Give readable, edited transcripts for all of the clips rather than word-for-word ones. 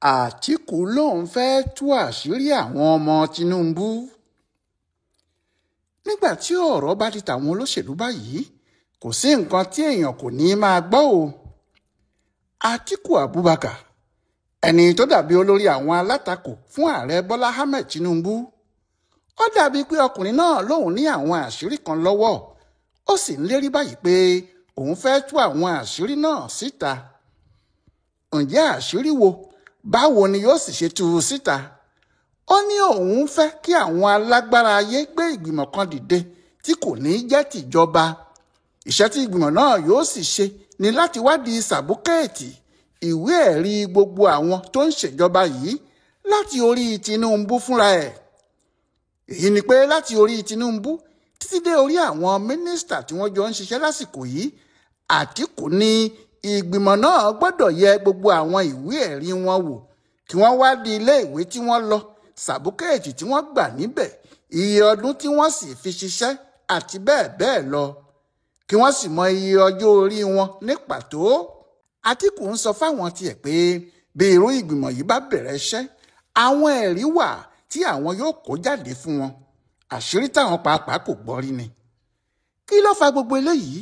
Àtìkù lòun fẹ́ẹ́ tú àṣírí àwọn ọmọ Tinubu. Nígbà tí ọ̀rọ̀ bá di tàwọn olóṣèlú báyìí, kò sí nǹkan tí èèyàn kò ní í máa gbọ́ o. Àtíkù Abubakar, ẹni tó dàbí olórí àwọn alátakò fún ààrẹ Bọ́lá Ahmed Tinubu, ó dàbí pé ọkùnrin náà lòun ní àwọn àṣírí kan lọ́wọ́, ó sì ń lérí báyìí pé òun fẹ́ẹ́ tú àwọn àṣírí náà síta. Ǹjẹ́ àṣírí wo? Báwo ni yóò sì ṣe tú u síta? Ó ní òun fẹ́ kí àwọn alágbára ayé gbé ìgbìmọ̀ kan dìde tí kò ní jẹ́ tìjọba. Iṣẹ́ tí ìgbìmọ̀ náà yóò sì ṣe ni láti wádìí sàbúkẹ́ẹ̀tì ìwé ẹ̀rí gbogbo àwọn tó ń ṣèjọba yìí láti orí Tinubu fúnra ẹ̀. Èyí ni pé láti orí Tinubu títí dé orí àwọn mínísítà tí wọ́n jọ ń ṣiṣẹ́ lásìkò yìí, Àtíkù ní ìgbìmọ̀ náà gbọ́dọ̀ yẹ gbogbo àwọn ìwé ẹ̀rí wọn wò kí wọ́n wádìí ilé ìwé tí wọ́n lọ, sàbúkẹ́ẹ̀tì tí wọ́n gbà níbẹ̀, iye ọdún tí wọ́n sì fi ṣiṣẹ́ àti bẹ́ẹ̀ bẹ́ẹ̀ lọ, kí wọ́n sì mọ iye ọjọ́ orí wọn ní pàtó. Àtíkù ń sọ fáwọn tiẹ̀ pé bí irú ìgbìmọ̀ yìí bá bẹ̀rẹ̀ iṣẹ́, àwọn ẹ̀rí wà tí àwọn yóò kó jáde fún wọn, àṣírí táwọn pàápàá kò gbọ́ rí ni. Kí ló fa gbogbo eléyìí?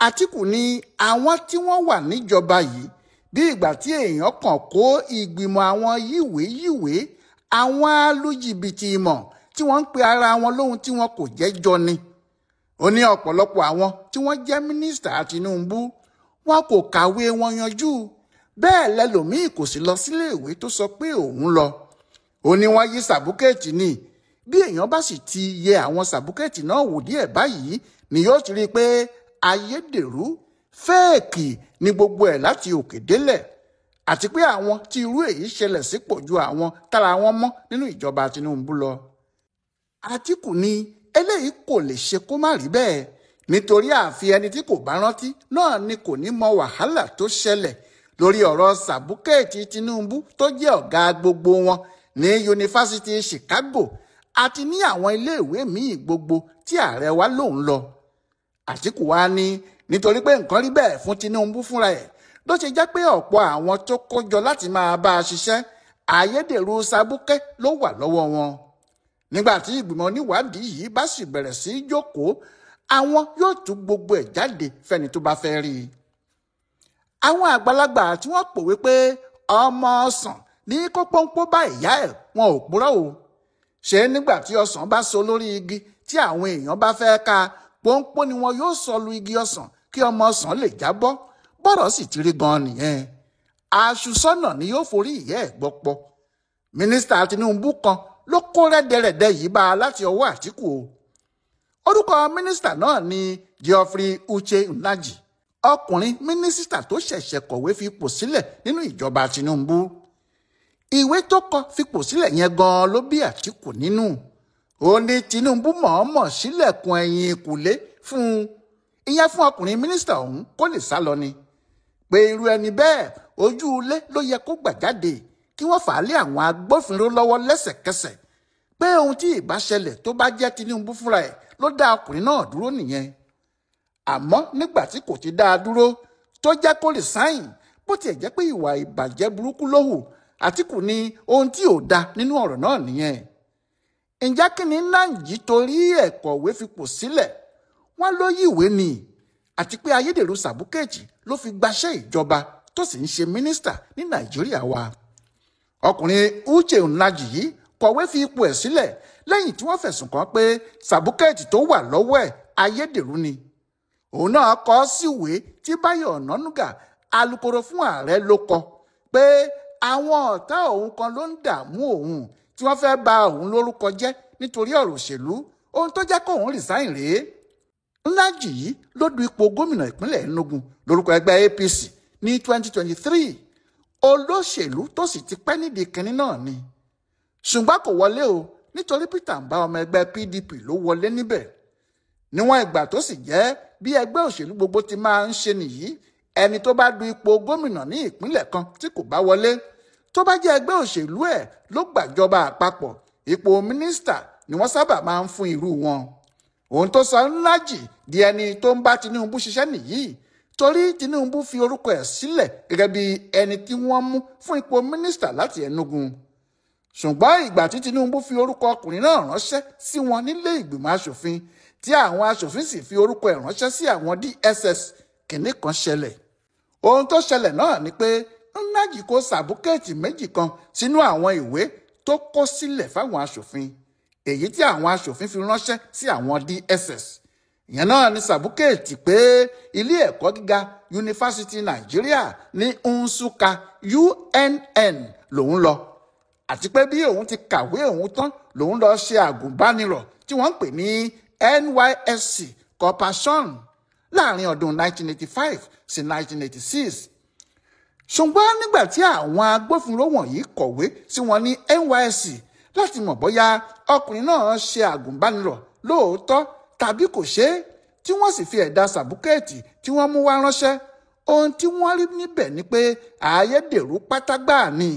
Àtíkù ní àwọn tí wọ́n wà níjọba yìí bí ìgbà tí èèyàn kàn kó ìgbìmọ̀ àwọn yíwèéyíwèé, àwọn alújìbìtì ìmọ̀ tí wọ́n ń pe ara wọn lóhun tí wọn kò jẹ́ jọ ni. Ó ní ọ̀pọ̀lọpọ̀ àwọn tí wọ́n jẹ́ mínísítà Tinubu wọn kò kàwé wọn yanjú, bẹ́ẹ̀ lẹ́lòmíì kò sì lọ síléèwé tó sọ pé òun lọ. Ó ní wọ́n yí sàbúkẹ́ẹ̀tì ni. Bí èèyàn bá sì ti yẹ àwọn sàbúkẹ́ẹ̀tì náà wò díẹ̀ báyìí ni yóò ti rí i pé ayédèrú, fẹ́ẹ̀kì ni gbogbo ẹ̀ láti òkè délẹ̀, àti pé àwọn tí irú èyí ṣẹlẹ̀ sí pọ̀ ju àwọn tára wọn mọ́ nínú ìjọba Tinubu lọ. Àtíkù ní eléyìí kò lè ṣe kó má rí bẹ́ẹ̀, nítorí àfi ẹni tí kò bá rántí náà ni kò ní mọ wàhálà tó ṣẹlẹ̀ lórí ọ̀rọ̀ sàbúkẹ́ẹ̀tì Tinubu tó jẹ́ ọ̀gá gbogbo wọn ní yunifásitì Chicago àti ní àwọn iléèwé míì gbogbo tí ààrẹ wa lòun lọ. Àtíkù wá ní nítorí pé nǹkan rí bẹ́ẹ̀ fún Tinubu fúnra ẹ̀ ló ṣe jẹ́ pé ọ̀pọ̀ àwọn tó kójọ láti máa bá a ṣiṣẹ́, ayédèrú sàbúkẹ́ ló wà lọ́wọ́ wọn. Nígbà tí ìgbìmọ̀ oníwádìí yìí bá sì bẹ̀rẹ̀ sí í jókòó, àwọn yóò tú gbogbo ẹ̀ jáde fẹ́ni tó bá fẹ́ rí i. Àwọn àgbàlagbà tí wọ́n pòwe pé ọmọ ọsàn ní kó pọ́npọ́ bá ìyá ẹ̀, wọn ò purọ́ o. Ṣé nígbà tí ọsàn bá so lórí igi tí àwọn èèyàn bá fẹ́ ká, pọ́npọ́ ni wọn yóò sọ lu igi ọsàn kí ọmọ ọsàn lè jábọ́? Bọ́rọ̀ sì ti rí gan-an nìyẹn. Aṣùsọ́nà ni yóò forí ìyá ẹ̀ gbọ́pọ́. Mínísítà Tinubu kan ló kó rẹ́dẹ̀rẹ́dẹ́ yìí bá a láti ọwọ́ Àtíkù o. Orúkọ mínísítà náà ni Geoffrey Uche Nnaji, ọkùnrin mínísítà tó ṣẹ̀ṣẹ̀ kọ̀wé fipò sílẹ̀ nínú ìjọba Tinubu. Ìwé tó kọ fipò sílẹ̀ yẹn gan-an ló bí Àtíkù nínú. Ó ní Tinubu mọ̀ọ́mọ̀ sílẹ̀kùn ẹ̀yìn ìkùlé fún un, ìyẹn fún ọkùnrin mínísítà ọ̀hún kó lè sá lọ ni. Pé irú ẹni bẹ́ẹ̀ ojú ilé ló yẹ kó gbà jáde kí wọ́n fà á lé àwọn agbófinró lọ́wọ́ lẹ́sẹ̀kẹsẹ̀, pé ohun tí ìbá ṣẹlẹ̀ tó bá jẹ́ Tinubu fúnra ẹ̀ ló dá ọkùnrin náà dúró nìyẹn. Àmọ́ nígbà tí kò ti dá a dúró tó jẹ́ kó lè sáyìn, bó tiẹ̀ jẹ́ pé ìwà ìbàjẹ́ burúkú ló hù, Àtíkù ní ohun tí ò da nínú ọ̀rọ̀ náà nìyẹn. Ǹjẹ́ kí ni Nnaji torí ẹ̀ kọ̀wé fipò sílẹ̀? Wọ́n ló yíwèé ni, àti pé ayédèrú sàbúkẹ́ẹ̀tì ló fi gbaṣẹ́ ìjọba tó sì ń ṣe mínísítà ní Nàìjíríà wa. Ọkùnrin Uche Nnaji yìí kọ̀wé fi ipò ẹ̀ sílẹ̀ lẹ́yìn tí wọ́n fẹ̀sùn kàn pé sàbúkẹ́ẹ̀tì tó wà lọ́wọ́ ẹ̀ ayédèrú ni. Òun náà kọ síwèé tí Báyọ̀ Ọ̀nànúgà, alukoro fún ààrẹ, ló kọ pé àwọn ọ̀tá òun kan ló ń dààmú òun tí wọ́n fẹ́ ba òun lórúkọ jẹ́ nítorí ọ̀rọ̀ òṣèlú, ohun tó jẹ́ kóun resign rèé. Nnaji yìí ló du ipò gómìnà ìpínlẹ̀ Enugu lórúkọ ẹgbẹ́ APC ní 2023, olóṣèlú tó sì ti pẹ́ nídìí kinní náà ni. Ṣùgbọ́n kò wọlé o, nítorí Peter Mbah ọmọ ẹgbẹ́ PDP ló wọlé níbẹ̀. Níwọ̀n ìgbà tó sì jẹ́ bí ẹgbẹ́ òṣèlú gbogbo ti máa ń ṣe nìyí, ẹni tó bá du ipò gómìnà ní ìpínlẹ̀ kan tí kò bá wọlé, tó bá jẹ́ ẹgbẹ́ òṣèlú ẹ̀ ló gbàjọba àpapọ̀, ipò mínísítà ni wọ́n sábà máa ń fún irú wọn. Ohun tó sọ Nnaji di ẹni tó ń bá Tinubu ṣiṣẹ́ nìyí, Torí Tinubu fi orúkọ ẹ̀ sílẹ̀ gẹ́gẹ́ bí ẹni tí wọ́n mú fún ipò mínísítà láti Enugu. Ṣùgbọ́n ìgbà tí Tinubu fi orúkọ ọkùnrin náà ránṣẹ́ sí wọn nílé ìgbìmọ̀ aṣòfin, tí àwọn aṣòfin sì fi orúkọ ẹ̀ ránṣẹ́ sí àwọn DSS, kìnní kan ṣẹlẹ̀. Ohun tó ṣẹlẹ̀ náà ni pé Nnaji kó sàbúkẹ́ẹ̀tì méjì kan sínú àwọn ìwé tó kó sílẹ̀ fáwọn aṣòfin, èyí tí àwọn aṣòfin fi ránṣẹ́ sí àwọn DSS. Ìyẹn náà ni sàbúkẹ́ẹ̀tì pé ilé ẹ̀kọ́ gíga Yunifásitì Nàìjíríà ní Nsukka UNN lòun lọ, àti pé bí òun ti kàwé òun tán lòun lọ ṣe àgùnbánirọ̀ tí wọ́n ń pè ní NYSC Corporation láàrin ọdún 1985 sí 1986. Ṣùgbọ́n nígbà tí àwọn agbófinró wọ̀nyí kọ̀wé sí wọn ní NYSC láti mọ̀ bóyá ọkùnrin náà ṣe àgùnbánirọ̀ lóòótọ́ tàbí kò ṣe é, tí wọ́n sì fi ẹ̀dà sàbúkẹ́ẹ̀tì tí wọ́n mú wá ránṣẹ́, ohun tí wọ́n rí níbẹ̀ ni pé ayédèrú pátágbáà ni.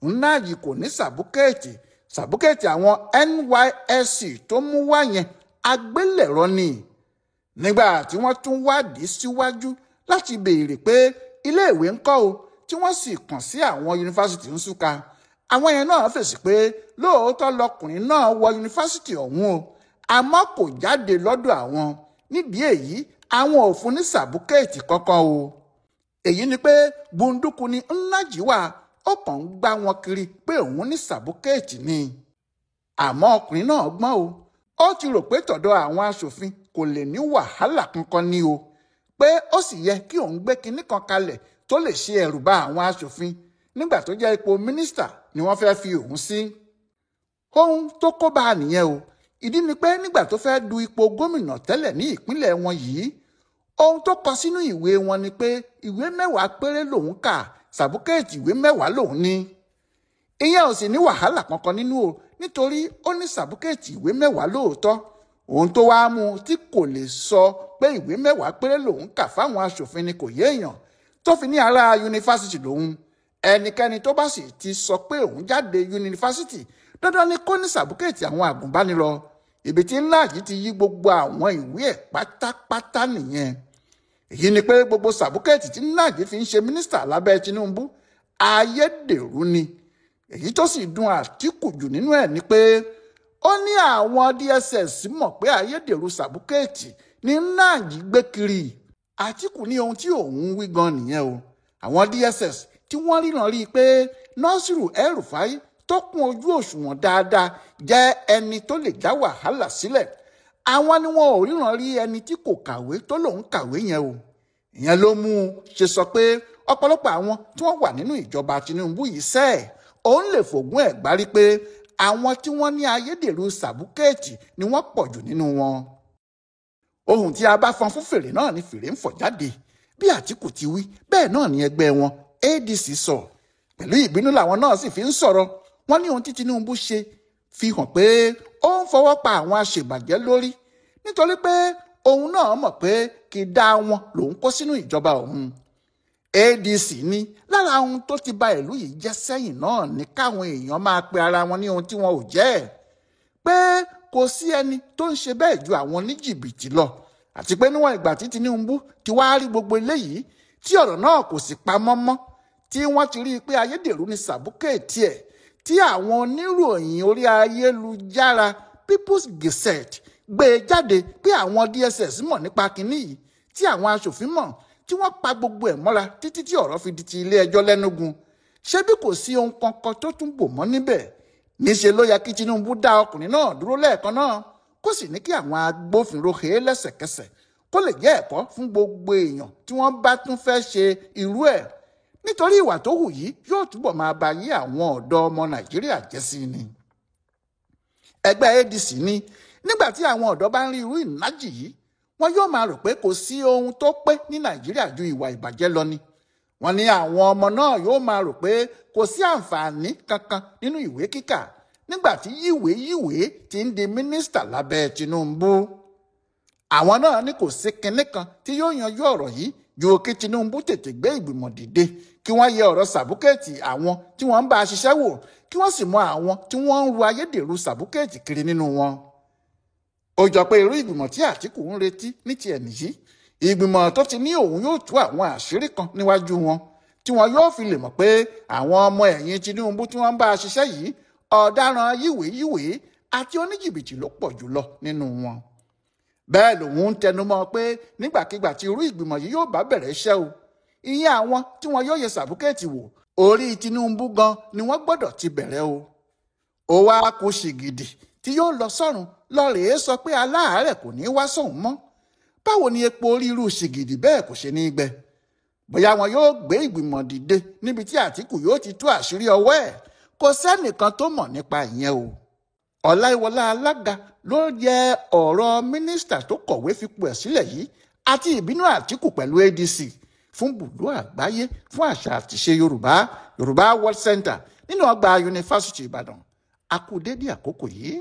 Nnaji kò ní sàbúkẹ́ẹ̀tì. Sàbúkẹ́ẹ̀tì àwọn NYSC tó mú wá yẹn agbélẹ̀rọ ni. Nígbà tí wọ́n tún wádìí síwájú láti béèrè pé iléèwé ń kọ́ o, tí wọ́n sì kàn sí àwọn yunifásitì Nsukka, àwọn yẹn náà fèsì pé lóòótọ́ lọkùnrin náà wọ yunifásitì ọ̀hún o, àmọ́ kò jáde lọ́dọ̀ àwọn. Nídìí èyí, àwọn ò fún ní sàbúkẹ́ẹ̀tì kankan o. Èyí ni pé gbunduku ni Nnaji wà, ó kàn ń gbá wọn kiri pé òun ní sàbúkẹ́ẹ̀tì ni. Àmọ́ ọkùnrin náà gbọ́n o, ó ti rò pé tọ̀dọ̀ àwọn aṣòfin kò lè ní wàhálà kankan ní o, pé ó sì yẹ kí òun gbé kinní kan kalẹ̀ tó lè ṣe ẹ̀rù bà àwọn aṣòfin nígbà tó jẹ́ ipò mínísítà ni wọ́n fẹ́ fi òun sí. Ohun tó kó bá a nìyẹn o. Ìdí ni pé nígbà tó fẹ́ du ipò gómìnà tẹ́lẹ̀ ní ìpínlẹ̀ wọn yìí, ohun tó kọ sínú ìwé wọn ni pé ìwé 10 péré lòun kà, sàbúkẹ́ẹ̀tì ìwé 10 lòun ní. Ìyẹn ò sì ní wàhálà kankan nínú o, nítorí ó ní sàbúkẹ́ẹ̀tì ìwé 10 lóòótọ́. Ohun tó wá mú tí kò lè sọ pé ìwé 10 péré lòun kà fáwọn aṣòfin ni kò yéèyàn, tó fi ní ará yunifásitì lòun. Ẹnikẹ́ni tó bá sì ti sọ pé òun jáde yunifásitì, dandan ni kó ní sàbúkẹ́ẹ̀tì àwọn àgùnbánirọ̀. Ibi tí Nnaji ti yí gbogbo àwọn ìwé ẹ̀ pátápátá nìyẹn. Èyí ni pé gbogbo sàbúkẹ́ẹ̀tì tí Nnaji fi ń ṣe mínísítà lábẹ́ Tinubu ayédèrú ni. Èyí tó sì dùn Àtíkù jù nínú ẹ̀ ni pé ó ní àwọn DSS mọ̀ pé ayédèrú sàbúkẹ́ẹ̀tì ni Nnaji gbé kiri. Àtíkù ní ohun tí òun wí gan nìyẹn o. Àwọn DSS tí wọ́n ríran rí i pé Nasiru El-Rufai tó kún ojú òṣùwọ̀n dáadáa jẹ́ ẹni tó lè dá wàhálà sílẹ̀, àwọn ni wọn ò ríran rí ẹni tí kò kàwé tó lòun kàwé yẹn o. Ìyẹn ló mú un ṣe sọ pé ọ̀pọ̀lọpọ̀ àwọn tí wọ́n wà nínú ìjọba Tinubu yìí sẹ́ẹ̀, òun lè fògùn ẹ̀ gbárí pé àwọn tí wọ́n ní ayédèrú sàbúkẹ́ẹ̀tì ni wọ́n pọ̀ jù nínú wọn. Ohun tí a bá fọn fún fèrè náà ni fèrè ń fọ̀ jáde. Bí Àtíkù ti wí, bẹ́ẹ̀ náà ni ẹgbẹ́ wọn ADC sọ. Pẹ̀lú ìbínú làwọn náà sì fi ń sọ̀rọ̀. Wọ́n ní ohun tí Tinubu ṣe fi hàn pé ó ń fọwọ́ pa àwọn aṣèbàjẹ́ lórí, nítorí pé òun náà mọ̀ pé kì í dá wọn lòun kó sínú ìjọba òun. ADC ní lára ohun tó ti ba ìlú yìí jẹ́ sẹ́yìn náà ni káwọn èèyàn máa pe ara wọn ní ohun tí wọn ò jẹ́, pé kò sí ẹni tó ń ṣe bẹ́ẹ̀ ju àwọn oníjìbìtì lọ, àti pé níwọ̀n ìgbà tí Tinubu ti wá rí gbogbo eléyìí tí ọ̀rọ̀ náà kò sì pamọ́ mọ́, tí wọ́n ti rí i pé ayédèrú ni sàbúkẹ́ẹ̀tì ẹ̀, tí àwọn oníròyìn orí ayélujára People's Gazette gbé e jáde pé àwọn DSS mọ̀ nípa kinní yìí, tí àwọn aṣòfin mọ̀, tí wọ́n pa gbogbo ẹ̀ mọ́ra títí tí ọ̀rọ̀ fi di ti ilé ẹjọ́ lẹ́nugun. Ṣé bí kò sí ohun kankan tó tún bò mọ́ níbẹ̀? Níṣe ló yẹ kí Tinubu dá ọkùnrin náà dúró lẹ́ẹ̀kan náà, kó sì ní kí àwọn agbófinró he lẹ́sẹ̀kẹsẹ̀, kó lè jẹ́ ẹ̀kọ́ fún gbogbo èèyàn tí wọ́n bá tún fẹ́ ṣe irú ẹ̀. Nítorí ìwà tó hù yìí yóò túbọ̀ máa ba yé àwọn ọ̀dọ́ ọmọ Nàìjíríà jẹ́ sí ni. Ẹgbẹ́ ADC ní nígbà tí àwọn ọ̀dọ́ bá ń rí irú Nnaji yìí, wọn yóò máa rò pé kò sí ohun tó pé ní Nàìjíríà ju ìwà ìbàjẹ́ lọ ni. Wọ́n ní àwọn ọmọ náà yóò máa rò pé kò sí àǹfààní kankan nínú ìwé kíkà nígbà tí yíwèé ti ń di mínísítà lábẹ́ Tinubu. Àwọn náà ní kò sí kinní kan tí yóò yanjú ọ̀rọ̀ yìí ju kí Tinubu tètè gbé ìgbìmọ̀ dìde kí wọ́n yẹ ọ̀rọ̀ sàbúkẹ́ẹ̀tì àwọn tí wọ́n ń bá a ṣiṣẹ́ wò, kí wọ́n sì mọ àwọn tí wọ́n ń ru ayédèrú sàbúkẹ́ẹ̀tì kiri nínú wọn. Ó jọ pé irú ìgbìmọ̀ tí Àtíkù ń retí ní tiẹ̀ nìyí. Ìgbìmọ̀ tó ti ní òun yóò tú àwọn àṣírí kan níwájú wọn tí wọn yóò fi lè mọ̀ pé àwọn ọmọ ẹ̀yìn Tinubu tí wọ́n ń bá a ṣiṣẹ́ yìí ọ̀daràn yíwèéyíwèé àti oníjìbìtì ló pọ̀ jùlọ nínú wọn. Bẹ́ẹ̀ lòun ń tẹnumọ́ pé nígbàkigbà tí irú ìgbìmọ̀ yìí yóò bá bẹ̀rẹ̀ iṣẹ́ o, ìyẹn àwọn tí wọn yóò yẹ sàbúkẹ́ẹ̀tì wò orí Tinubu gan ni wọ́n gbọ́dọ̀ ti bẹ̀rẹ̀ o. Ó wá kù ṣìgìdì tí yóò lọ sọ́run lọ́rẹ̀ẹ́ sọ pé aláàárẹ̀ kò ní í wá sóhun mọ́. Báwo ni epo orí irú ṣìgìdì bẹ́ẹ̀ kò ṣe ní í gbẹ? Bóyá wọn yóò gbé ìgbìmọ̀ dìde níbi tí Àtíkù yóò ti tú àṣírí ọwọ́ ẹ̀, kò sẹ́nìkan tó mọ̀ nípa ìyẹn o. Ọláìwọlá Alága ló yẹ ọ̀rọ̀ mínísítà tó kọ̀wé fipò ẹ̀ sílẹ̀ yìí àti ìbínú Àtíkù pẹ̀lú ADC fún bùdó àgbáyé fún àṣà àtìṣe Yorùbá, Yorùbá World Center nínú ọgbà Yunifásítì Ìbàdàn. A kú dédé àkókò yìí.